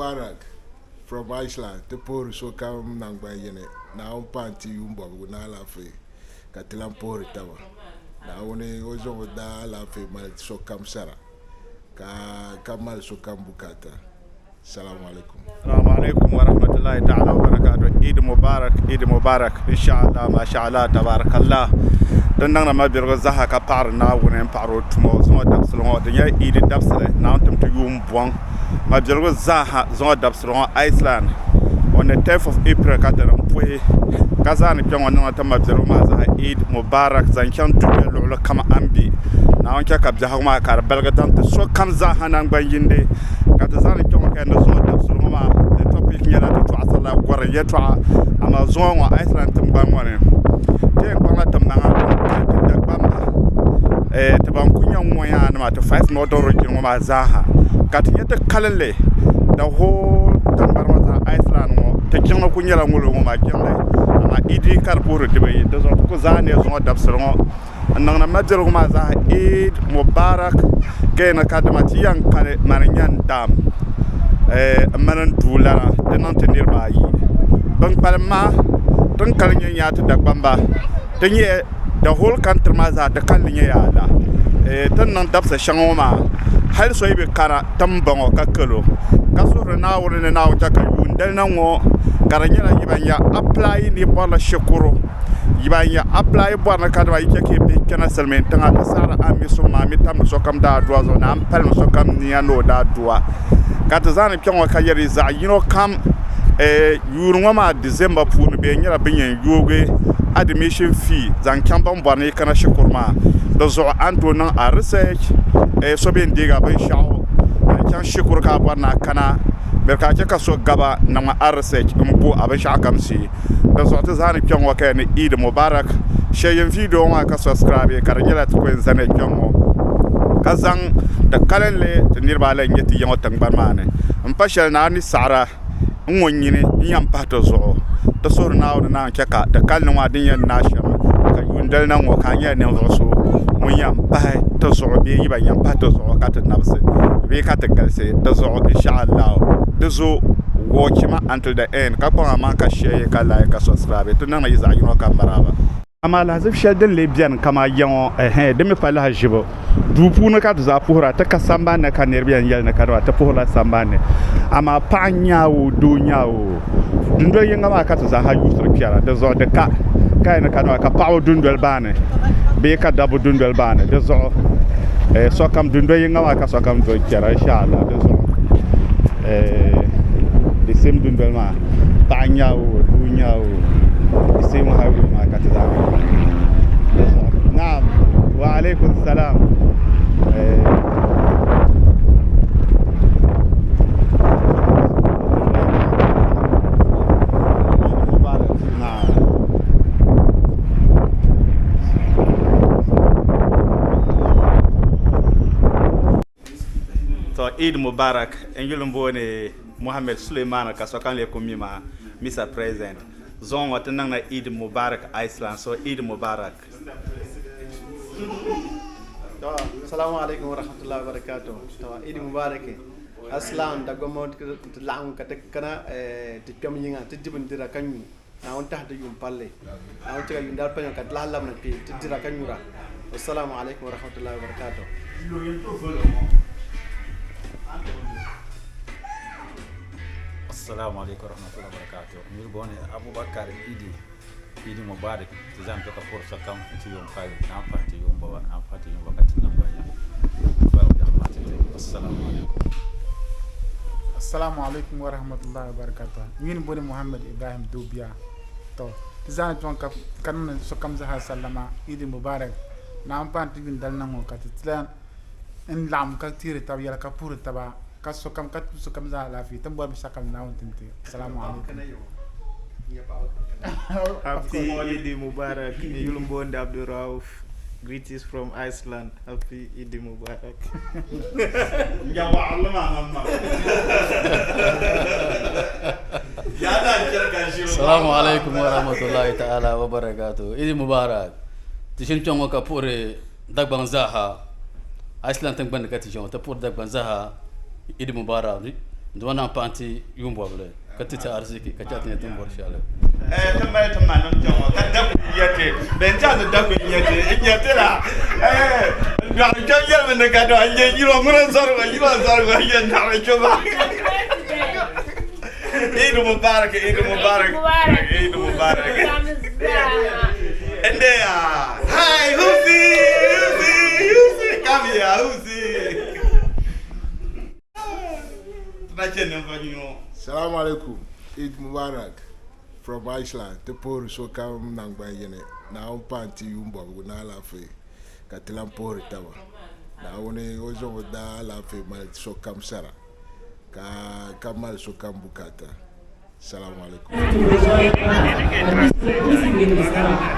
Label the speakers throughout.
Speaker 1: Mubarak from Iceland ti puhiri sokam nangban yini. Naawuni paai ti yuun bɔbigu ni alaafee ka ti lan puhiri taba. Naawuni o zaŋ o daa alaafee mali sokam sara ka ka mali sokam bukaata. Salamu alaikum.
Speaker 2: Assalamu alaikum wa rahmatullahi ta'ala wa barakatuh. Eid Mubarak, Eid Mubarak. Inshallah, mashallah, tabarakallah. Din niŋdi ma birigu zaha ka paɣiri Naawuni n paɣiri o tuma o zuŋɔ dabisili ŋɔ di nyɛla Eid dabisili Naawuni tim ti yuun bɔŋ ma birigu zaaha zuŋɔ dabisili ŋɔ Iceland on the 10th of April ka di niŋ puhi ka zaani kpɛ ŋɔ niŋdi ti ma birigu maa zaha Eid Mubarak zaŋ chaŋ dunia luɣuli kam a ni be Naawuni chɛ ka biɛhigu maa ka di baligi daŋ ti sokam zaaha nangban yindi ka ti zaŋli kpɛ ŋɔ ka ni zuŋɔ dabisili ŋɔ maa di topic nyɛla ti tɔɣisirila gɔrim yɛltɔɣa amaa zuŋɔ ŋɔ Iceland tingbani ŋɔ ni ti yɛn kpaŋla ti maŋa n-kali ti Dagbamba ti ban kuli nyɛ ŋɔyaanima ti five northern region ŋɔ maa zaaha ka ti nya ti kalinli the whole tingbani ŋɔ zaa Iceland ŋɔ ti jiŋli kuli nyɛla ŋɔ ŋɔ maa jiŋli amaa Idi ka di puhiri dibayi di zuɣu ti kuli zaani zuŋɔ dabisili ŋɔ N niŋdi mabiligu maa zaa Eid Mubarak ka yɛn kadama ti yɛn kali mani n yɛn daam n mini n duu lana ti niŋ ti niriba ayi bin kpalim maa tin kali nyɛ nyaa ti Dagbamba ti nyɛ the whole country maa zaa ti kanli nyɛ yaa la tin niŋ dabisa shɛŋa ŋɔ maa hali so yi bi kana tin bɔŋɔ ka kalo ka suhuri Naawuni ni Naawuni chɛ ka yuun dali na ŋɔ ka di nyɛla yi ban ya apply ni bɔrila shikuru Yi ban ya apply bɔri ni kadama yi chɛ ka yi bihi kpɛna silimiin tiŋa ti saɣiri a mi sum maa mi tamdi sokam daadua zuɣu ni a ni palimi sokam nia ni o daadua ka ti zaŋdi kpɛ ŋɔ ka yɛri yi zaɣ yino kam yuuni ŋɔ maa December puuni bee nyɛla bɛ yɛn yoogi admission fee zaŋ chaŋ ban bɔri ni yi kana shikuru maa di zuɣu a ni tooi niŋ a research so bɛ yɛn deegi a binshɛɣu zaŋ chaŋ shikuru ka a bɔri ni a kana bɛ ka a chɛ ka so gaba niŋ a research m-bo a binshɛɣu kam shee. Di zuɣu ti zaani kpɛŋ ŋɔ kaya ni Eid Mubarak. Shɛyim video ŋɔ ka subscribe ka di nyɛla ti ku yɛn zani kpɛŋ ŋɔ ka zaŋ di kalinli ti niriba ala n-nyɛ ti ya ŋɔ tiŋgbani maa ni m-pa shɛli ni a ni saɣira n-ŋɔ nyini n-yɛn pahi ti zuɣu. Ti suhiri Naawuni naan chɛ ka di kalinli ŋɔ a din yɛn naai shɛm ka yuun dali na ŋɔ ka a nyɛla ninvuɣ so ŋun yɛn pahi ti zuɣu bee yi ba yɛn pahi ti zuɣu ka ti nabisi bee ka ti galisi di zuɣu inshaallahu. Di zo watch ma until the end ka kpaŋ amaŋ ka share ka like ka subscribe ti niŋdi yi zaɣ yino kam maraba. Amaa lahizibu shɛli din lee beni kaman ya ŋɔ, ɛhɛn, di mi pa lahiʒibu. Duu puuni ka ti zaa puhira, ti ka sambani ni ka niriba yɛn yɛli ni kadama ti puhirila sambani ni. Amaa paɣa n-nya o, doo n-nya o, dundoli yiŋga maa ka ti zaaha yuusiri kpɛra. Di zuɣu di ka ka yɛli ni kadama ka paɣaba dundoli baani bee ka dabba dundoli baani. Di zuɣu sokam dundoli yiŋga maa ka sokam doli kpɛra inshaAllah. Di zuɣu di same dundoli maa paɣa n-nya o, doo n-nya o. The same highway maa ka ti zaa naam wa alaikum salam To Eid Mubarak n yuli n booni Mohammed Suleiman ka sokam lee ku mi ma Mr President zuŋɔ ŋɔ ti niŋla Eid Mubarak Iceland so Eid Mubarak.
Speaker 3: To Assalamu alaikum wa rahmatullahi wa barakatuh. To Eid Mubarak Iceland Dagbamba ti laɣim ka ti kana ti kpɛm yiŋa ti di bindira ka nyu Naawuni tahi ti yuun palli Naawuni chɛ ka yuun daa paliya ka ti lahi labina kpe ti dira ka nyura. Wassalamu alaikum warahmatullahi wabarakatuh.
Speaker 4: Assalamu alaikum warahmatullahi wabarakatuh. N yuli booni Abubakar Idi Idi Mubarak ti zaŋ to ka puri sokam ti yuun pali naan pahi ti yuun bɔba naan pahi ti yuun bɔba ka ti nam gbaya Assalamu alaikum.
Speaker 5: Assalamu alaikum wa rahmatullahi wa barakatuh. N yuli booni Muhammad Ibrahim Dobia. To ti zaŋ kpɛŋ ka ka niŋdi sokam zaa sallama Eid Mubarak. Naawuni paai ti yuun dali na ŋɔ ka ti ti n laɣim ka teeri taba yɛla ka puhiri taba ka sokam ka ti sokam zaa alaafee ti ni bɔri binshɛɣu kam Naawuni ti ti. Assalamu alaikum.
Speaker 6: Happy Eid Mubarak. N yuli booni Abdul Rauf. Greetings from Iceland. Happy Eid Mubarak.
Speaker 7: Assalamu alaikum wa rahmatullahi ta'ala wa barakatuh. Eid Mubarak. Ti ʒini kpɛŋ ŋɔ ka puhiri Dagbaŋ zaaha. Iceland tiŋgbani ni ka ti ʒiya ŋɔ ti puhiri Dagbaŋ zaaha Eid Mubarak. Duma na paanti yuun bɔbili ka ti ti ariziki ka chɛ ti nyɛ din bɔri shɛli.
Speaker 2: Ti mali ti manim kpɛŋɔ ka daku nyɛti bɛn chaŋ ti daku nyɛti n-nyɛti la n dɔɣiri kpɛm yɛlimi ni ka dɔɣi n-nyɛ yino ŋuni n-zɔriba yino n-zɔriba n-nyɛ n-dɔɣiri kpɛma. Eid Mubarak, Eid Mubarak, Eid Mubarak. And they are, hi, Husi, Husi, Husi, come here, Husi.
Speaker 1: Salaam alaikum, Eid Mubarak from Iceland. Ti puhiri sokam nangban yini. Naawuni paai n-ti yuun bɔbigu ni alaafee ka ti lan puhiri taba. Naawuni o zaŋ o daa alaafee mali sokam sara ka mali sokam bukata. Salaam alaikum.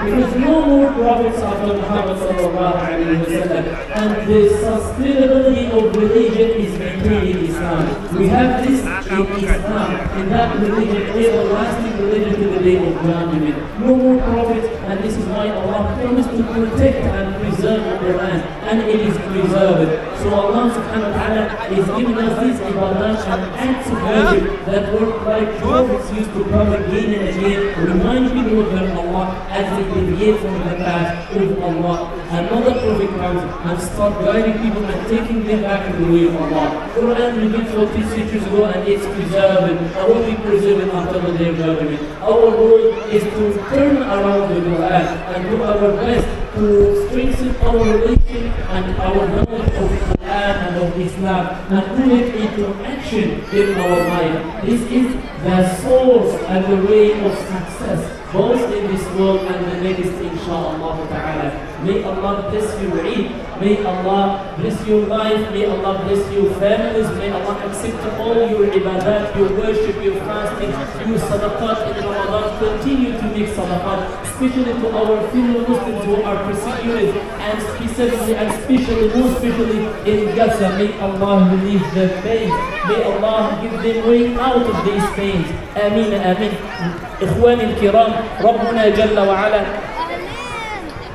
Speaker 8: Because no more prophets after Muhammad sallallahu alayhi wa sallam, and the sustainability of religion is maintained in Islam. We have this in Islam, in that religion, everlasting religion to the day of judgment. No more prophets, and this is why Allah promised to protect and preserve the Quran, and it is preserved. So Allah subhanahu wa ta'ala is giving us these ibadat and acts of worship that were like prophets used to come again and again, remind people of their Allah as they deviate from the path of Allah. Another prophet comes and start guiding people and taking them back to the way of Allah. Quran revealed 14 centuries ago and it's preserved and will be preserved until the day of judgment. Our role is to turn around the Quran and do our best to strengthen our relation and our knowledge of the Quran and of Islam and put it into action in our life. This is the source and the way of success, both in this world and the next, inshallah ta'ala. May Allah bless your Eid. May Allah bless your life. May Allah bless your families. May Allah accept all your ibadat, your worship, your fasting, your sadaqat in Ramadan. Continue to make sadaqat, especially to our fellow Muslims who are persecuted, and specifically and especially, more especially in Gaza. May Allah relieve their pain. May Allah give them way out of these pains. Ameen, ameen. إخواني الكرام، ربنا جل وعلا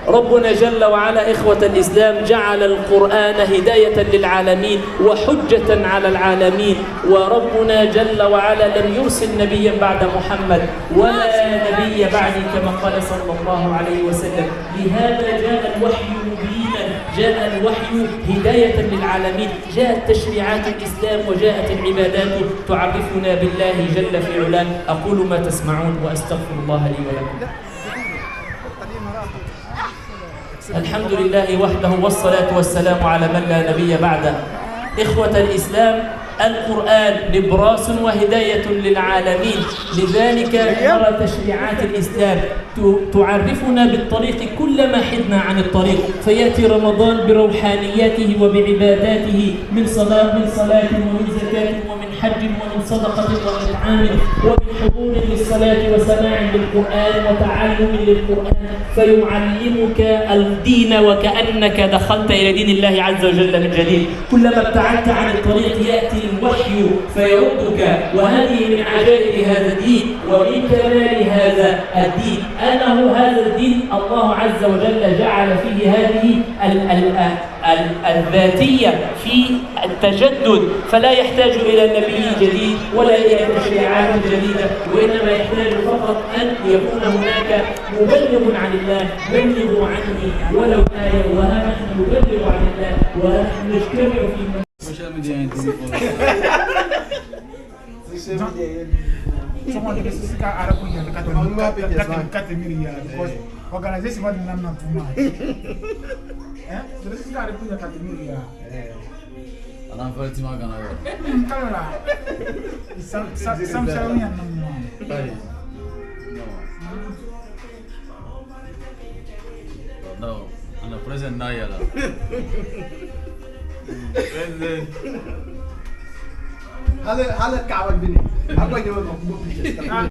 Speaker 8: ربنا جل وعلا إخوة الإسلام جعل القرآن هداية للعالمين وحجة على العالمين. وربنا جل وعلا لم يرسل نبيا بعد محمد ولا نبي بعدي كما قال صلى الله عليه وسلم. لهذا جاء الوحي مبينا، جاء الوحي هداية للعالمين، جاءت تشريعات الإسلام وجاءت العبادات تعرفنا بالله جل في علاه. أقول ما تسمعون وأستغفر الله لي ولكم. الحمد لله وحده والصلاة والسلام على من لا نبي بعده. إخوة الإسلام، القرآن نبراس وهداية للعالمين، لذلك نرى تشريعات الإسلام تعرفنا بالطريق كلما حدنا عن الطريق. فيأتي رمضان بروحانياته وبعباداته من صلاة ومن زكاة ومن حج ومن صدقة وإطعام ومن حضور للصلاة وسماع للقرآن وتعلم للقرآن، فيعلمك الدين وكأنك دخلت إلى دين الله عز وجل من جديد. كلما ابتعدت عن الطريق يأتي الوحي فيردك، وهذه من عجائب هذا الدين ومن كمال هذا الدين، أنه هذا الدين الله عز وجل جعل فيه هذه الذاتية في التجدد، فلا يحتاج إلى نبي جديد ولا إلى تشريعات جديدة، وإنما يحتاج فقط أن يكون هناك مبلغ عن الله، بلغوا عني ولو آية، وها نحن نبلغ عن الله ونحن نجتمع في
Speaker 7: Social media ain't doing
Speaker 5: Someone this is organization so this is
Speaker 7: No, I'm the president now.
Speaker 3: هذا كعب البني.